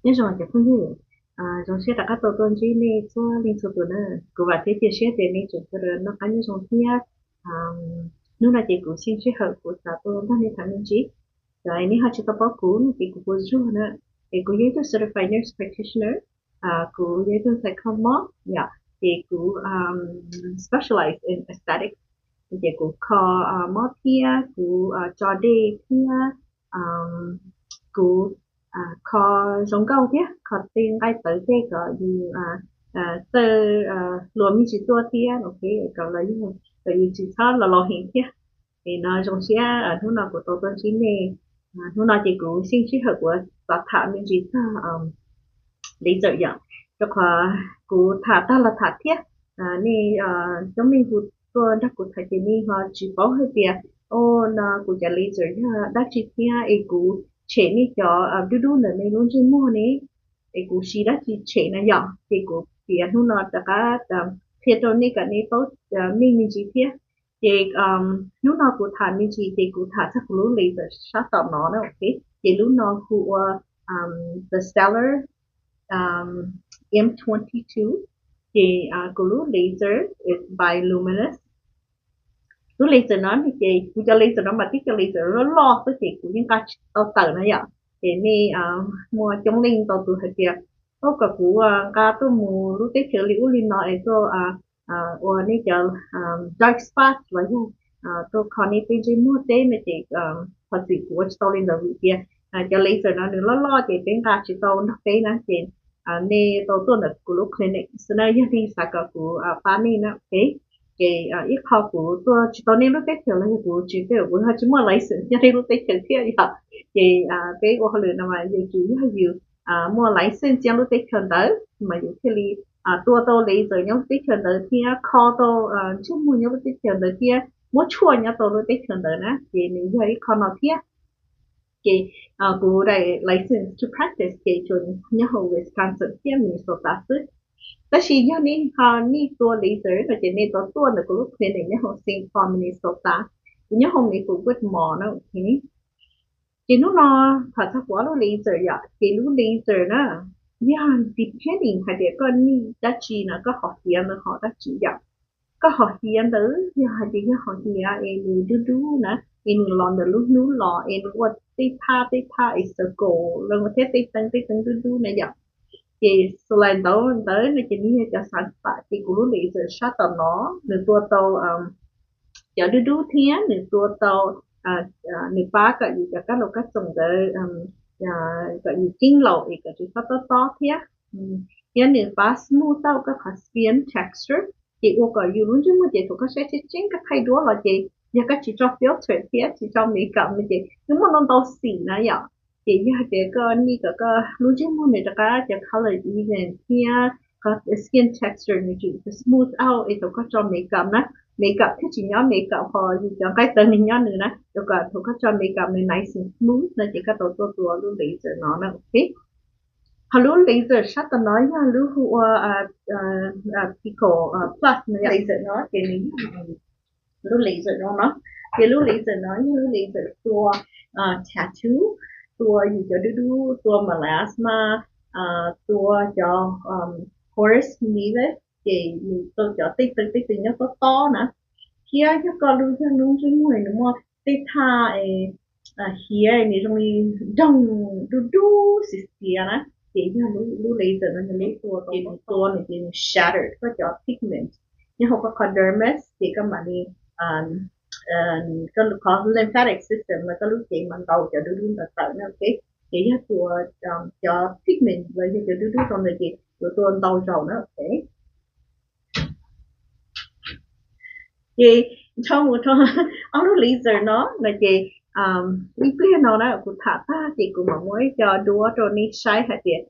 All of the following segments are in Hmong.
Nyob zoo cov phooj ywg, zoo siab rov qab tau tuaj ntsib nej txhua leej txhua tus na. Kuv vam thiab cia siab tias nej tseem sawv daws noj qab nyob zoo thiab. Hnub no ces kuv xyeej sij hawm kuv xav tuaj nrog nej tham me ntsis. Cov nej ho tsis tau paub kuv no ces kuv hu ua Zuag na, es kuv yog ib tug certified nurse practitioner, kuv yog ib tug ntxhais kho mob yom, ces kuv specialize in aesthetics, ces kuv kho mob thiab kuv tso dej thiab kuv kho zoo nkauj thiab kho tej nqaij tawv tej kom yus txawj luag me ntsis tuaj thiab, kom yus tsis txhob los laus heev thiab. Es no zoo siab hnub no kuv tau tuaj ntsib nej. Hnub no ces kuv xyeej sij hawm kuv xav tham me ntsis txog laser yom, rau qhov kuv tham tag los tham thiab. Nej cov me hu tuaj nrog kuv tham ces nej ho tsis paub hais tias, o, no kuv cov laser yog dab tsi thiab es kuv tshem nej cov dub dub ntawm nej lub ntsej muag ne, es kuv siv dab tsi tshem na yom. Ces kuv piav hnub no rov qab qhia rau nej kom nej paub meej me ntsis thiab. Ces hnub no kuv tham me ntsis ces kuv tham txog kuv lub laser sab tom no na. Ces lub no hu ua the Stellar M twenty two. Ces kuv lub laser is bioluminescent. Lub laser no ces kuv cov laser no mas tib cov laser loj loj xwb ces kuv yeej nqa tsis tau tawm na yom. Ces nej muaj coob leej ntau tus hais tias, o, kom kuv nqa tuaj mus lub teb chaws li ub li no es tuaj ua nej cov dark spots los yog tuaj kho nej tej ntsej muag teb no ces thov txim kuv ua tsis tau li ntawd vim tias cov laser no nws loj loj ces peb nqa tsis tau nrog peb na. Ces nej tau tuaj ntawm kuv lub clinic xwb na, yog nej xav kom kuv pab nej na. Ces ib qho kuv tuaj tsis tau nej lub teb chaws los yog kuv tsis, kuv ho tsis muaj license nyob nej lub teb chaws thiab yom. Ces peb ua hauj lwm no mas yus tsuas yog yus muaj license nyob lub teb chaws ntawd mas yus thiaj li tua tau laser nyob lub teb chaws ntawd thiab kho tau ntsej muag nyob lub teb chaws ntawd thiab muab tshuaj nyob tau lub teb chaws ntawd na. Ces nws yog ib qho no thiab. Ces kuv daim license to practice ces tsuas nyob hauv Wisconsin thiab Minnesota xwb. Tab sis yog nej ho nej tua laser no ces nej tau tuaj ntawm kuv lub clinic nyob hauv Saint Paul, Minnesota. Kuv nyob hauv Maplewood Mall na. Ces hnub no tham txog kuv ob lub laser yom. Ces lub laser na, yog depending hais tias koj need dab tsi na, koj hom hiav ntawd hom dab tsi yom. Koj hom hiav ntawd yog hais tias yog hom hiav es nws dub dub na, es nws los ntawm lub hnub los es nws ua tej phab tej phab es circle los thiab tej teev tej teev dub dub na yom. Ces xws li ntawd ntawd no ces nws yog cov xav pam ces kuv lub laser sab tom no nws tua tau cov dub dub thiab nws tua tau, nws pab kom yus cov kab laus kab txoos ntawd kom yus ceeb laus es kom tsis txhob tob tob thiab. Thiab nws pab smooth out koj qhov skin texture, ces ua kom yus lub ntsej muag ces thaum koj saib tseeb tseeb koj thaij duab los ces yog koj tsis tso filter thiab tsis tso makeup no ces nws muaj ntau ntau xim na yom. Ces yog hais tias koj need kom koj lub ntsej muag nws rov qab cov color even thiab qhov skin texture nws tseem smooth out es thaum koj tso makeup na, makeup thiaj tsis nyob makeup ho yus cov nqaij tawv nws nyob nws na, yuav kom thaum koj tso makeup nws nice and smooth no ces koj tau tuaj tua lub laser no na. Ho lub laser sab tom no yog lub hu ua Pico Plus no, laser no ces nws yog lub laser no no, ces lub laser no yog lub laser tua tattoo, tua yus cov dub dub, tua melasma, tua cov pores nevus, ces nws tua cov tej teev tej teev nyob tob tob na. Thiab yog koj lub, yog lub ntsej muag nws muaj tej thaj hiav nws zoo li doog dub dub xiav xiav na, ces yog lub laser no yog lub tua tau, ces nws tua nws ces nws shatter koj cov pigment nyob hauv koj qhov dermis, ces koj mam li, koj qhov lymphatic system los koj lub cev mas ntaus cov dub dub ntawd tawm na. Ces yog tua cov pigment los yog cov dub dub rau ntawd ces yuav tua ntau zaus na. Ces nrho mus rau ob lub laser no no ces ib pliag no na kuv tham tag ces kuv mam muab ib co duab rau nej saib hais tias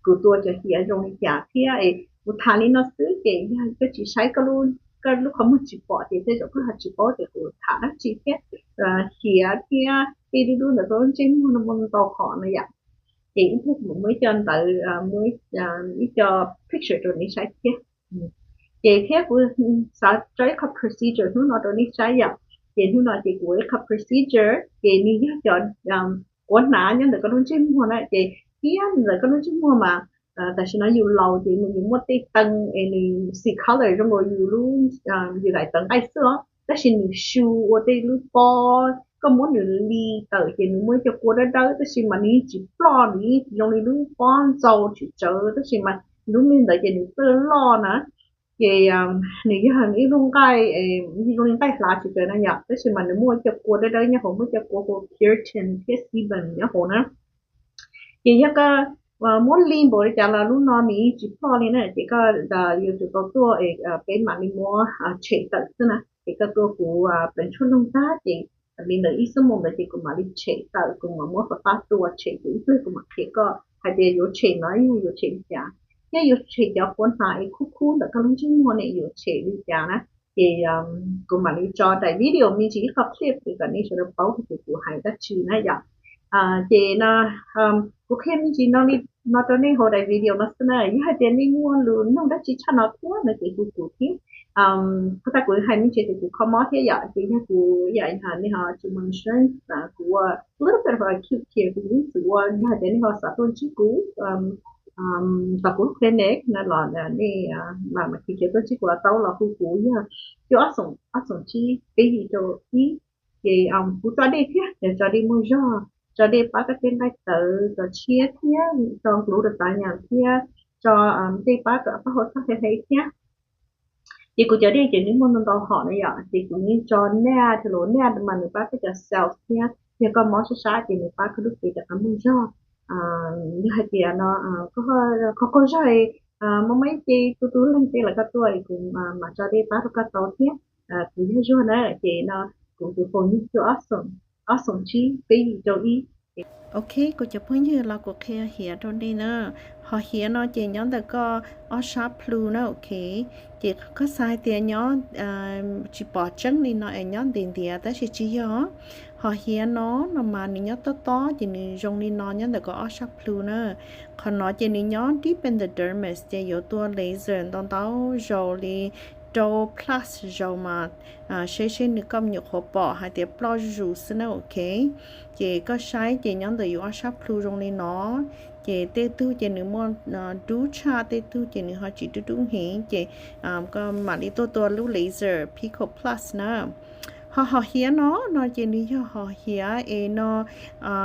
kuv tua cov hiav zoo li cas thiab es kuv tham li no xwb ces yog koj tsis saib, koj lub qhov muag tsis pom ces tej zaum koj ho tsis paub tias kuv tham dab tsi thiab. Hiav thiab tej dub dub ntawm koj lub ntsej muag no muaj ntau qhov no yom. Ces ib pliag kuv mam muab ib co ntawv, muab ib co picture rau nej saib thiab. Ces thiab kuv xav tso ib qho procedure hnub no rau nej saib yom. Ces hnub no ces kuv ua ib qho procedure ces nws yog cov quav hnav nyob ntawm koj lub ntsej muag na ces thiab ntawm koj lub ntsej muag mas tam sim no yus laus ces nws yuav muaj tej tee es nws xim color zoo nkaus yus lub, yus daim tawv nqaij xwb os, tab sis nws su ua tej lub pob, koj muab nws li tawm ces nws muaj ib co kua dawb dawb tab sis mas nws yeej tsis ploj, nws yeej tsis zoo li lub pob ntxaus tsis tsawv tab sis mas lub me ntawd ces nws txawj loj na. Ces nws yog ib lub nqaij zoo li nqaij hlav tsis tsawv na yom, tab sis mas nws muaj ib co kua dawb dawb nyob hauv, muaj ib co kua hu keratin thiab sebum nyob hauv na. Ces yog koj muab li npaum li cas los lub no nws yeej tsis ploj li na, ces koj yuav tsum tau tuaj, peb mam li muab tshem tawm xwb na. Ces koj tuaj kuv peev tshuaj loog tag ces li ntawm ib xuab moos ntawd ces kuv mam li tshem tawm, kuv mam muab fab fab tua tshem ces ib pliag kuv mam qhia koj hais tias yuav tshem no yog yuav tshem li cas, thiab yuav tshem cov kua hnav es khub khub ntawm koj lub ntsej muag ne yuav tshem li cas na. Ces kuv mam li tso daim video me ntsis ib qho clip es kom nej sawv daws paub hais tias kuv hais dab tsi na yom. Ces no kuv qhia me ntsis no li no rau nej hauv daim video no xwb na. Yog hais tias nej muaj lus nug dab tsi tshaj no thiab no ces hu kuv thiab. Tag kuv hais me ntsis ces kuv kho mob thiab yom, ces yog kuv yam nej ho tsis muaj insurance, kuv ua little bit of acute care, kuv yeej txwm ua. Yog hais tias nej ho xav tuaj ntsib kuv tom kuv clinic no los nej mam mam khiav khiav tuaj ntsib kuv los tau, los hu kuv yog cuaj ob xoom, ob xoom tsib peb yim rau ib. Ces kuv tso dej thiab, tso dej muaj zog, tso dej pab koj tej nqaij tawv, tso tshiab thiab, tso hluv rau tav nyam thiab, tso dej pab kom taub hau txhob hle hle thiab. Ces kuv cov dej ces nws muaj ntau ntau hom na yom, ces kuv yeej tso naj thiab los, naj mas nws pab koj cov cells thiab, yog koj mob sab sab ces nws pab koj lub cev rov qab muaj zog. Yog hais tias no koj qaug zog, mob mob ib ce tu tu leeg tej los koj tuaj es kuv mam tso dej pab rau koj tau thiab. Kuv yog Zuag na, ces no kuv tus phone yog cuaj ob xoom tsib peb yim rau ib. Ok, kuv cov phooj ywg, los kuv qhia hiav rau nej na. Hos hiav no ces nyob ntawm koj ob sab plhu na, ok. Ces koj xav hais tias nyob tsis pom tseeb li no es nyob ntiav ntiav tab sis tsis yog. Hos hiav no, no mas nws nyob tob tob ces nws zoo li no nyob ntawm koj ob sab plhu na. Qhov no ces nws nyob deep in the dermis ces yuav tua laser ntau ntau zaus li rau plus zaus mas seb seb nws koj me nyuam qhuav pom hais tias ploj zuj zus xwb na, ok. Ces koj saib ces nyob ntawm yus ob sab plhu zoo li no, ces tej tug ces nws muaj dub tshaj, tej tug ces nws ho tsis dub dub heev, ces koj mam li tuaj tua lub laser Pico Plus na. Ho hos hiav no, no ces nws yog hos hiav es no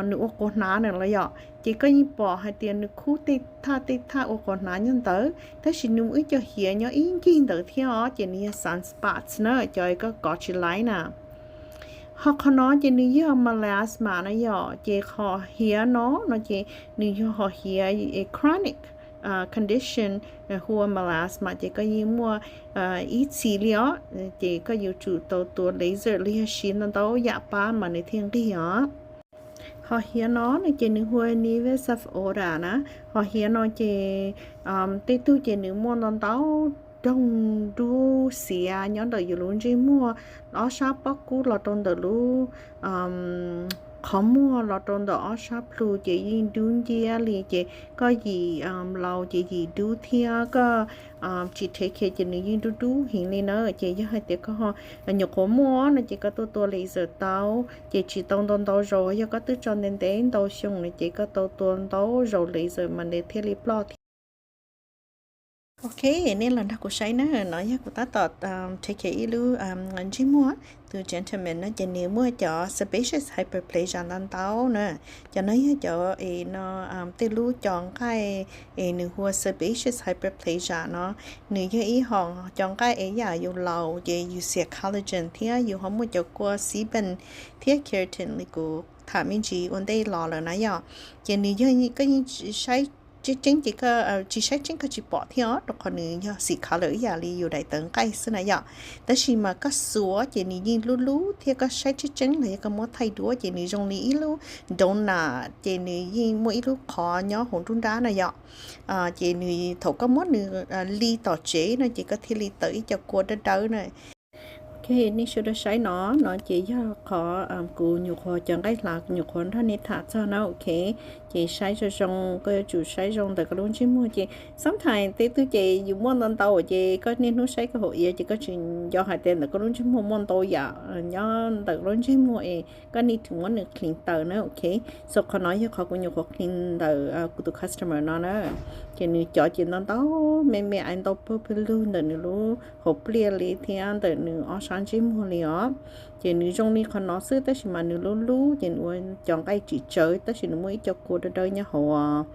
nws ua quas hnav na los yom, ces koj yeej pom hais tias nws khub tej thaj tej thaj ua quas hnav nyob ntawd, tab sis nws muaj ib co hiav nyob ib ncig ntawd thiab os, ces nws yog sunspots na, cov koj kov tsis laib na. Ho qhov no ces nws yog melasma na yom, ces hos hiav no, no ces nws yog hos hiav chronic condition hu ua melasma, ces koj yeej muaj ib txhis li os, ces koj yuav tsum tau tua laser los yog siv ntau ntau yam pab mas nws thiaj nqig os. Hos hiav no no ces nws hu ua nevus of Oda na. Hos hiav no ces tej tug ces nws muaj ntau ntau doog dub xiav nyob ntawm yus lub ntsej muag, ob sab pob kub los rau ntawm lub qhov muag los rau ntawm ob sab plhu ces yeej dub nciab li, ces koj yim laus ces yim dub thiab, koj tsis thev khiav ces nws yeej dub dub heev li na. Ces yog hais tias koj nyuam qhuav muaj no ces koj tuaj tua laser tau, ces tsis tau ntau ntau zaus, yog koj twb tso ntev ntev ntau xyoo no ces koj tau tua ntau zaus laser mas nws thiaj li ploj thiab. Ok, nej los nrog kuv saib na, no yog kuv tab tom take care ib lub ntsej muag, tus gentleman no ces nws muaj cov sebaceous hyperplasia ntau ntau na. Cov no yog cov es no tej lub cov nqaij es nws hu ua sebaceous hyperplasia no, nws yog ib hom cov nqaij es yam yus laus ces yus xiam collagen thiab yus ho muaj cov kua sebum thiab keratin li kuv tham me ntsis ua ntej los lawm na yom. Ces nws yog koj yeej saib tseeb tseeb ces, tsis saib tseeb koj tsis pom thiab os, rau qhov nws yog xim color ib yam li yus daim tawv nqaij xwb na yom. Tab sis mas koj xuav ces nws yeej lub lub thiab, koj saib tseeb tseeb los yog koj muab thaij duab ces nws zoo li ib lub donut, ces nws yeej muaj ib lub qhov nyob hauv nruab nrab na yom. Ces nws thaum koj muab nws li tom tsev no ces koj thiaj li tawm ib co kua dawb dawb na. Ok, nej sawv daws saib no, no ces yog qhov kuv nyuam qhuav cov nqaij hlav nyuam qhuav nrog nej tham txog na, ok. Ces saib zoo zoo, koj yuav tsum saib zoo ntawm koj lub ntsej muag ces sometimes tej tug ces yus muaj ntau ntau ces koj niaj hnub saib koj hauv iav ces koj tsis nco hais tias ntawm koj lub ntsej muag muaj ntau yam nyob ntawm lub ntsej muag es koj need to muab nws clean tawm na, ok. So qhov no yog qhov kuv nyuam qhuav clean ntawm kuv tus customer no na. Ces nws cov ces ntau ntau me me ais ntau pawg pawg lug ntawm nws lub hauv pliaj li thiab ntawm nws ob sab ntsej muag li os. Ces nws zoo li qhov no xwb tab sis mas nws lub lub ces nws ua cov nqaij tsis tsawv tab sis nws muaj ib co kua dawb dawb nyob hauv os.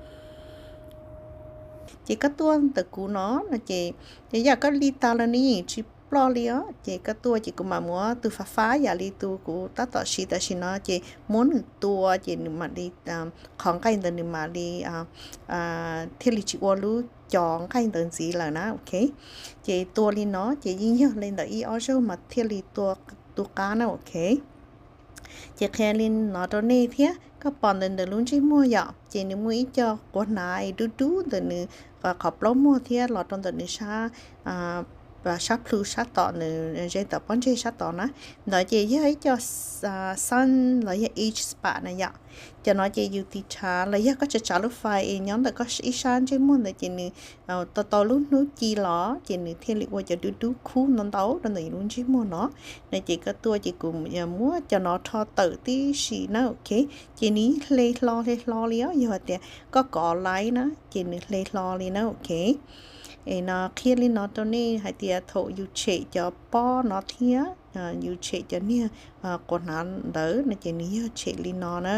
Ces koj tuaj ntawm kuv no no ces yam koj li tas lawm ne, tsis ploj li os. Ces koj tuaj ces kuv mam muab tus fab fab yam li tus kuv tab tom siv tam sim no ces muab nws tua ces nws mam li, qhov nqaij ntawd nws mam li thiaj li tsis ua lub cov nqaij ntawd ntxiv lawm na, ok. Ces tua li no ces yeej yog li ntawm ib ob zaug mas thiaj li tua tu qab na, ok. Ces qhia li no rau nej thiab, koj pom ntawm ntawm lub ntsej muag yom, ces nws muaj ib co quas hnav dub dub ntawm nws qhov plaub muag thiab los rau ntawm nws sab plhu sab tom nws ze tom pob ntseg sab tod na. Ntawd ces yog ib co sun los yog age spot na yom. Cov no ces yus tiv thav los yog koj tsav tsav lub fais es nyob ntawm koj ib sab ntsej muag ntawd ces nws tau tau lub hnub ci los ces nws thiaj li ua cov dub dub khub ntau ntau rau ntawm yus lub ntsej muag no. No ces koj tuaj ces kuv muab cov no rho tawm tib si na, ok. Ces nws hle hlo hle hlo li os, yog hais tias koj kov laib na ces nws hle hlo li na, ok. Es no qhia li no rau nej hais tias thaum yus tshem cov pob no thiab yus tshem cov niag quas hnav ntawd no ces nws yog tshem li no na.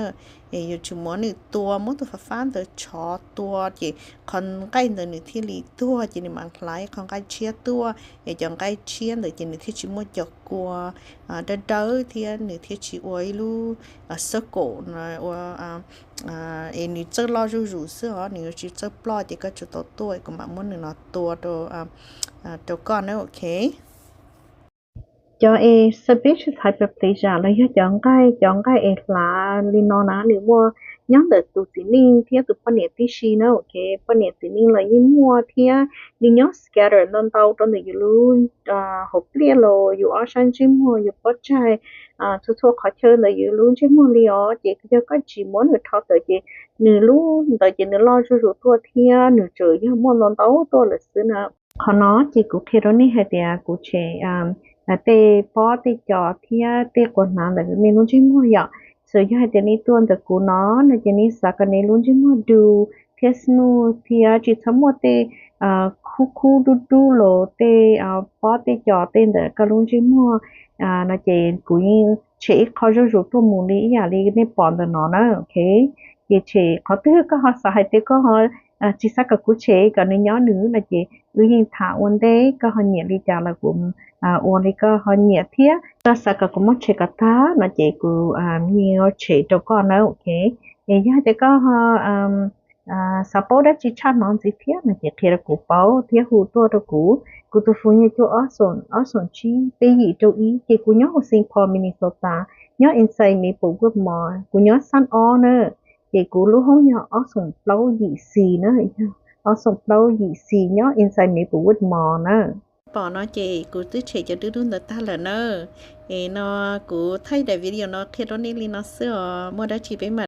Es yuav tsum muab nws tua, muab tus fab fab ntawd tshov tua ces qhov nqaij ntawd nws thiaj li tuag ces nws mam hlais qhov nqaij tshiab tuaj, es cov nqaij tshiab ntawd ces nws thiaj tsis muaj cov kua dawb dawb thiab nws thiaj tsis ua ib lub circle ua es nws txawj loj zuj zus xwb os, nws yuav tsis txawj ploj. Ces koj tsum tau tuaj, kuv mam muab nws no tua rau koj na, ok. Cov es sebaceous hyperplasia los yog cov nqaij, cov nqaij es hlav li no na, nws muaj nyob ntawm tus txiv neej thiab tus poj niam tib si na, ok. Poj niam txiv neej los yeej muaj thiab nws nyob scatter ntau ntau rau ntawm yus lub hauv pliaj los yus ob sab ntsej muag, yus pob tsaig, txhua txhua qhov chaw ntawm yus lub ntsej muag li os. Ces yog koj tsis muab nws rho tawm ces nws lub ntawd ces nws loj zuj zus tuaj thiab nws tseem yog muaj ntau ntau tuaj lawm xwb na. Qhov no ces kuv qhia rau nej hais tias kuv tshem tej pob tej cos thiab tej quas hnav ntawm nej lub ntsej muag yom. Xws yog hais tias nej tuaj ntawm kuv no no ces nej xav kom nej lub ntsej muag du thiab smooth thiab tsis txhob muaj tej khub khub dub dub los tej pob tej cos tej ntawm koj lub ntsej muag no ces kuv yeej tshem ib qho zuj zus tuaj mus li ib yam li nej pom ntawm no na, ok. Ces tshem qhov twg koj ho xav hais tias koj ho tsis xav kom kuv tshem kom nws nyob nws no ces wb yeej tham ua ntej, koj ho nyiam li cas los kuv ua li koj ho nyiam thiab. Koj xav kom kuv muab tshem kom tag no ces kuv yeej tshem rau koj na, ok. Es yog tias koj ho xav paub dab tsi tshaj no ntxiv thiab no ces qhia rau kuv paub thiab hu tuaj rau kuv. Kuv tus phone yog cuaj ob xoom, ob xoom tsib peb yim rau ib, ces kuv nyob hauv Saint Paul, Minnesota, nyob inside Maplewood Mall, kuv nyob xab ob na. Ces kuv lub hoob yog ob xoom plaub yim xis na, ob xoom plaub yim xis nyob inside Maplewood Mall na. Pom no ces kuv twb tshem cov dub dub ntawd tag lawm na. Es no kuv thaij daim video no qhia rau nej li no xwb os, muaj dab tsi peb mam